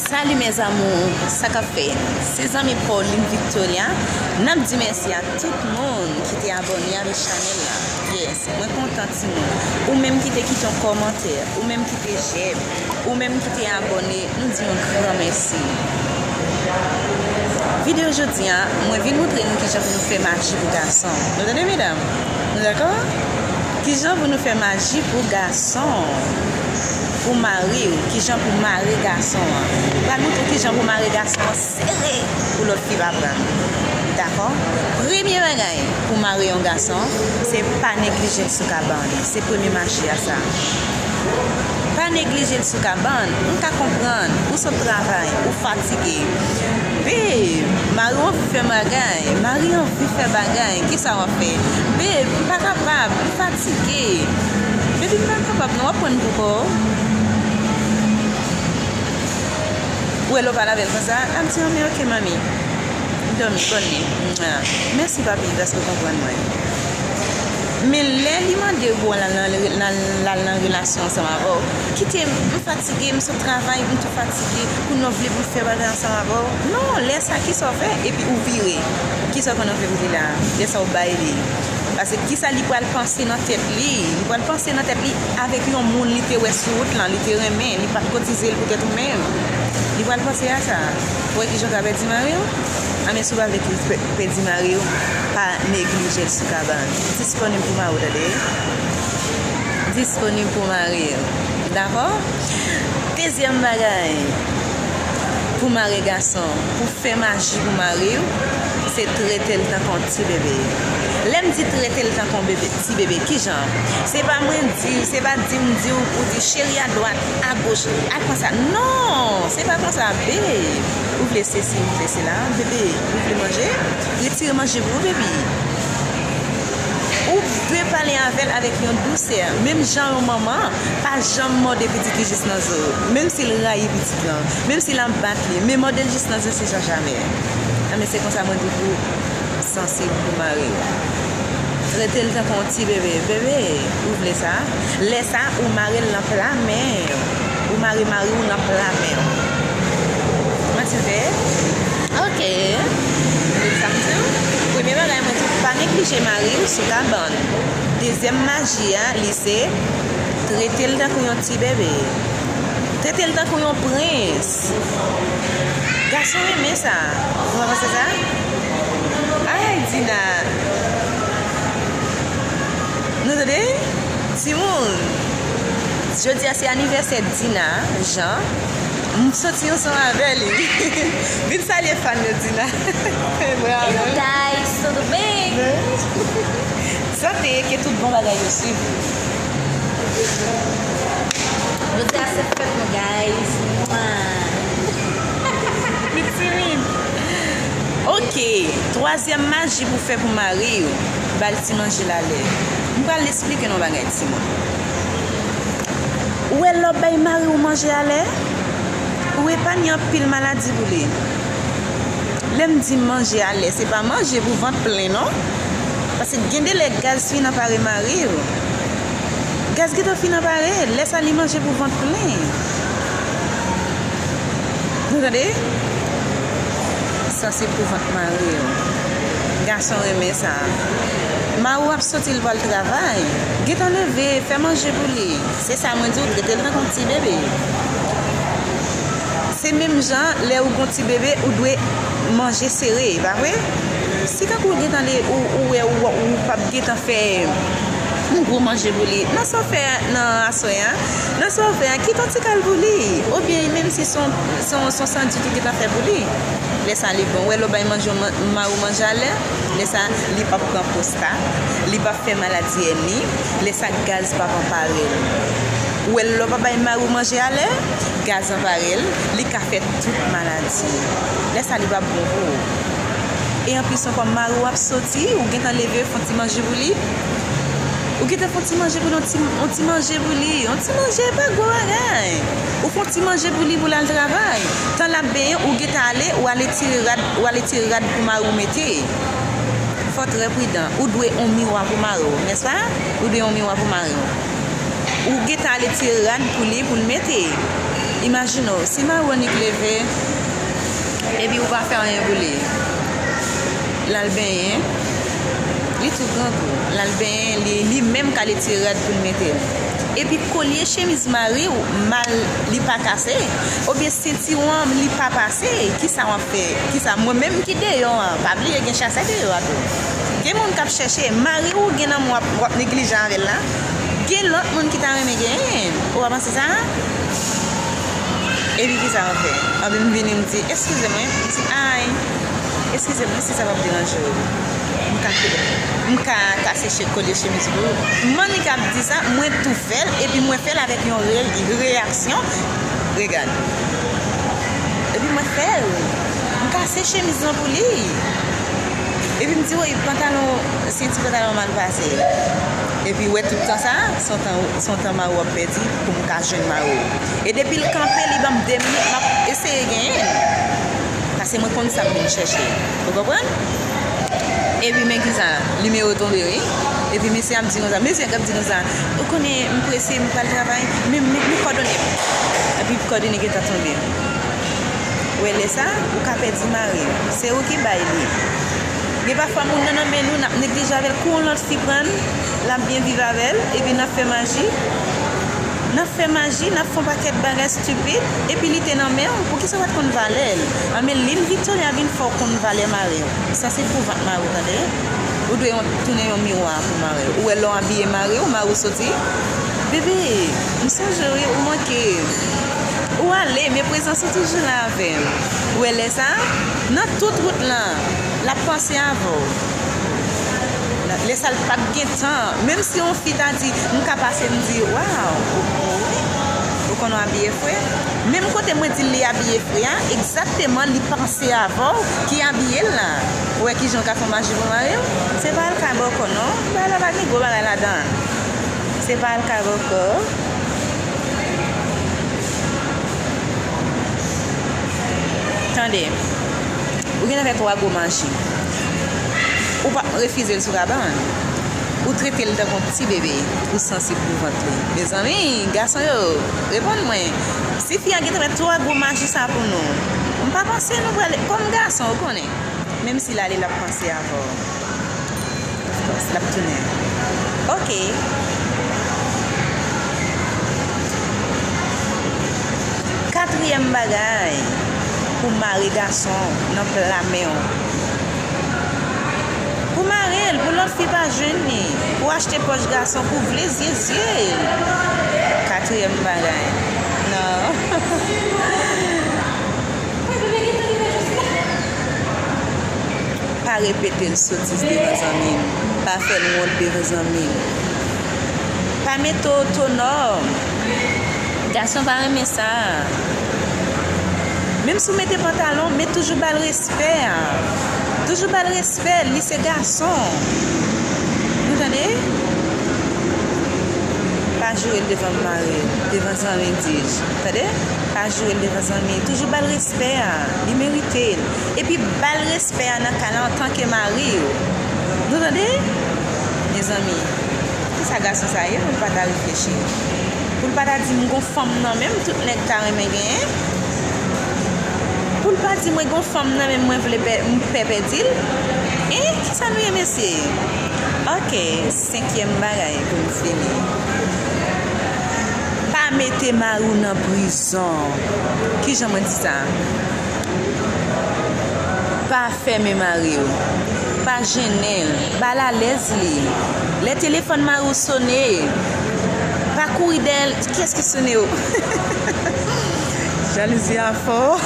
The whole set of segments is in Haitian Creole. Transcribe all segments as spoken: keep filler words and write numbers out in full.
Salut mes amours, sa k ap fèt? Se zanmi Pauline Victoria. N ap di mèsi a tout moun ki te abòne avèk chanèl la. Yes, mwen kontan timoun. Ou menm ki te kite yon kòmantè, ou menm ki te j'aime, ou menm ki te abòne, nou di yon gran mèsi. Videyo jodi a, mwen vin montre nou kijan pou nou fè maji pou gason. Nou tande medam? Nou dakò? Kijan pou nou fè maji pou gason? Pou mari w, kijan pou mare gason an. M pral montre w kijan pou mare gason an sere pou lòt fi pa pran l. Dakò? Premye bagay pou mare yon gason, se pa neglije l sou kabann. Se premye maji a sa. Pa neglije l sou kabann. M ka konprann, ou sot travay, ou fatige. Babe, mari w anvi fè bagay, mari anvi fè bagay, kisa w ap fè? Babe, m pa kapab, m fatige. Baby, m pa kapab non, w ap pran pou kò w. Ou wè lè w pale avè l konsa, l ap di, "Anmè, oke, manmi." M dòmi, bòn nwi. Mwa. Mèsi, papi, paske w konprann mwen. Men lè li mande w pou w al nan, nan, nan, nan relasyon ansanm avè w, kite m, m fatige, m sot travay, m tou fatige, kounye a w vle pou l fè bagay ansanm avè w? Non, lè sa, kisa w fè? Epi ou vire. Kisa w konn w fè pou li la? Lè sa w bay li. Paske kisa li pral panse nan tèt li? Li pral panse nan tèt li avèk yon moun li te wè sou wout lan, li te renmen, li pa t kotize l poutèt ou menm. Li pral panse a sa. Ou wè kijan w ka pèdi mari w? Anben, si w pa vle pè-, pèdi mari w, pa neglije l sou kabann. Disponib pou mari w, tande? Disponib pou mari w. Dakò? Dezyèm bagay, pou mare gason, pou fè maji pou mari w, se trete l tankou yon ti bebe. Lè m di trete l tankou yon bebe, ti bebe, kijan? Se pa mwen di w, se pa di m di w, ou di cheri adwat, agoch, al konsa. Non, se pa konsa, babe. Ou vle sesi, ou vle sela, bebe, ou vle manje? Retire manje pou ou, baby. Ou dwe pale avè l avèk yon dousè, menm jan yon manman pa janm mòde pitit li jis nan zo, menm si l rayi pitit lan, menm si l ap bat li, men mòde l jis nan zo se jan jamè. Anben, se konsa mwen di pou sansib pou mari w. Trete l tankou yon ti bebe. Bebe, ou vle sa? Lè sa, ou mare l nan pla men w. Ou mare mari w nan pla men w. Mwen ti fè? Oke. Ou sa m di w? Premye bagay, mwen di w, pa neglije mari w sou kabann. Dezyèm maji a, li se trete l tankou yon ti bebe. Trete l tankou yon prens. Gason renmen sa. Ou pa panse sa? Ay, Dina. Nou tande? Timoun. Jodi a se anivèsè Dina, Jean. M soti ansanm avè li. Vin salye fan yo, Dina. Bravo. Hello guys, tudo bem? Sante, ke tout bon bagay yo swiv ou. Jodi a se fèt nou, guys. Mwa. Li timid. Ok, twazyèm maji pou fè pou mari w, ba l ti manje l alè. M pral esplike nou yon bagay, timoun. Ou wè lè w bay mari w manje alè, ou epanye anpil maladi pou li. Lè m di manje alè, se pa manje pou vant plen, non. Paske gen de lè gaz fin anpare mari w. Gaz gentan fin anpare, lè sa li manje pou vant plen. Nou tande? Sa se pou vant mari w. Gason renmen sa. Mari w ap soti, l pral travay. Gentan leve, fè manje pou li. Se sa mwen di w, trete l tankou yon ti bebe. Se menm jan, lè ou gon ti bebe, ou dwe manje sere, pa vre? Si tankou ou gentan le, ou, ou wè ou, ou p ap gentan fè yon gwo manje pou li, nan sa w fè nan aswè a, nan sa w fè a, kite yon ti kal pou li. Oubyen menm si se yon, se yon, se yon sandwich ou gentan fè pou li. Lè sa li bon. Ou wè lè w bay manje, man-, mari w manje alè, lè sa li p ap pran pwostat, li p ap fè maladi èni, lè sa gaz p ap anpare l. Ou wè lè w pa bay mari w manje alè, gaz anpare l, li ka fè tout maladi. Lè sa li p ap bon pou ou. E anplis ankò, mari w ap soti, ou gentan leve, fè yon ti manje pou li. Ou gentan fè yon ti manje pou li, yon ti, yon ti manje pou li. Yon ti manje pa gwo bagay. Ou fè yon ti manje pou li pou l al travay. Tan l ap benyen, ou gentan ale, ou ale tire rad, ou ale tire rad pou mari w mete. Fò w trè pridan. Ou dwe yon miwa pou mari w, nèspa? Ou dwe yon miwa pou mari w. Ou gentan ale tire rad pou li, pou l mete. Imajine w, si mari w annik leve, epi ou pa fè anyen pou li, l al benyen, li tou grangou, l al benyen, li, li menm ka ale tire rad pou l mete l. Epi kolye chemiz mari w, mal li pa kase, oubyen sentiwon an li pa pase, kisa w ap fè? Kisa, mwen menm ki deyò an, pa bliye gen chasè deyò a tou. Gen moun k ap chèche, mari w gen nan men w, w ap, w ap neglijan avè l la. Gen lòt moun ki ta renmen genyen l. Ou pa panse sa? Epi kisa w ap fè? Anben m vini m di, eskize mwen. M di, ay, eskize mwen si sa p ap deranje w. M ka, m ka kase che-, kolye chemiz pou ou. Mannik ap di sa, mwen tou fè l, epi mwen fè l avèk yon re-, reyaksyon. Regad. Epi mwen fè l. M kase chemiz lan pou li. Epi m di, woy, pantalon, senti pantalon mal pase. Epi wè tout tan sa, se yon tan, se yon tan mari w ap pèdi pou m ka jwenn mari w. E depi l kanpe, li ban m de minit, m ap eseye genyen l. Paske mwen konn sa m vin chèche. Ou konprann? Epi men kisa, nimewo tonbe wi. Epi mesye a ap di konsa, mesye a ap di konsa, ou konnen m prese, m pral travay, men, men, men kòdone. Epi kòdone gentan tonbe. Ou wè lè sa, ou ka pèdi mari w. Se ou ki bay li. Gen pafwa moun nan nan men nou, n ap neglije avè l, kou yon lòt fi pran l, l ap byen viv avè l, epi n ap fè maji. N ap fè maji, n ap fè yon pakèt bagay estipid, epi li te nan men w, poukisa w pa t konn valè l? Anben, Lynn Victoria vin fè w konn valè mari w. Sa se pou vant mari w, tande? Ou dwe yon, tounen yon miwa pou mari w. Ou wè lè w abiye mari w, mari w soti, bebe, m sonje w wi, ou manke. Ou ale, men prezans ou toujou la avè m. Ou wè lè sa, nan tout wout lan, l ap panse avè w. Lè sa l p ap gen tan. Menm si yon fi ta di, m ka pase, m di, waw, ou, ou, ou konn w abiye fre. Menm kote mwen di l li abiye fre a, egzakteman li panse avè w ki abiye l la. Ou wè kijan w ka fè maji pou mari w? Se pa al kay bòkò non. Bagay la pa gen gwo bagay ladan. Se pa al kay bòkò. Tande, ou gentan fè twa gwo maji. Ou pa refize l sou kabann. Ou trete l tankou yon ti bebe. Ou sansib pou vant li. Mezanmi, gason yo, reponn mwen. Si fi a gentan fè twa gwo maji sa pou nou, m pa panse nou prale, kòm gason, ou konnen. Menm si l ale, l ap panse avè w. Of course, l ap tounen. Ok. Katriyèm bagay, pou mare gason nan pla men w. Pou mare l, pou lòt fi pa jwenn li. Pou achte pòch gason, pou vle zye zye l. Katriyèm bagay. Non. Pa repete l sotiz devan zanmi l. Pa fè l wont devan zanmi l. Pa mete w otonòm. Gason pa renmen sa. Menm si w mete pantalon, men toujou ba l respè a. Toujou ba l respè, li se gason. Nou tande? Pa joure l devan mari l, devan zanmi l, di, tande? Pa joure l devan zanmi l. Toujou ba l respè a. Li merite l. Epi ba l respè a nan kay la antanke mari w. Nou tande? Mezanmi, kisa gason sa ye pou l pa ta reflechi? Pou l pa ta di, m gon fanm nan men m, tout nèg ta renmen genyen? Pou l pa di, mwen gon fanm nan men m, mwen vle pè, m pè pèdi l? Hein? Kisa nou ye, mesye? Ok, senkyèm bagay pou m fini. Pa mete mari w nan prizon. Kijan mwen di sa? Pa fèmen mari w. Pa jennen l. Ba l alèz li. Lè telefòn mari w sone, pa kouri dèyè l. Kiyès ki sone w? Jalouzi a fò.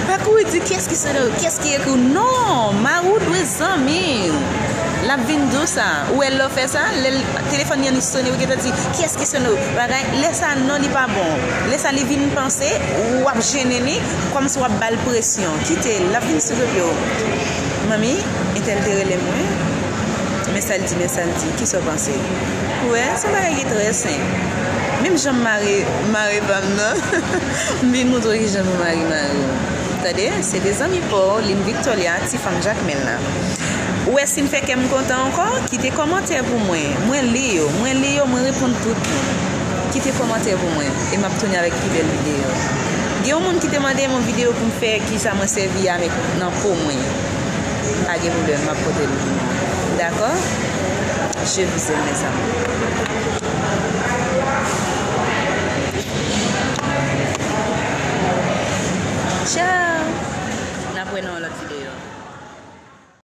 Pa kouri di, kiyès ki sone w? Kiyès ki ekri w? Non! Mari w dwe zanmi w. L ap vin di w sa. Ou wè lè w fè sa, lè l, telefòn li annik sone, ou gentan di, kiyès ki sone w? Bagay, lè sa non, li pa bon. Lè sa li vin panse, w ap jennen li, kòmsi w ap ba l presyon. Kite l, l ap vin sou do pye w. Manmi, entèl te rele m, wi. Men sa l di, men sa l di. Kisa w panse? Ou wè, se yon bagay ki trè senp. Menm jan m mare, mare pa m nan, m vin montre w kijan pou mare mari w. Tande, se te zanmi pa w, Lynn Victoria, ti fanm Jakmèl la. Ou wè si m fè kè m kontan ankò, kite kòmantè pou mwen. Mwen li yo, mwen li yo, mwen reponn tout moun. Kite kòmantè pou mwen e m ap tounen avèk pi bèl videyo. Gen yon moun ki te mande m yon videyo pou m fè kisa mwen sèvi avèk nan po mwen. Pa gen pwoblèm, m ap pote l pou nou. Dakò? Je vous aime, mes amours.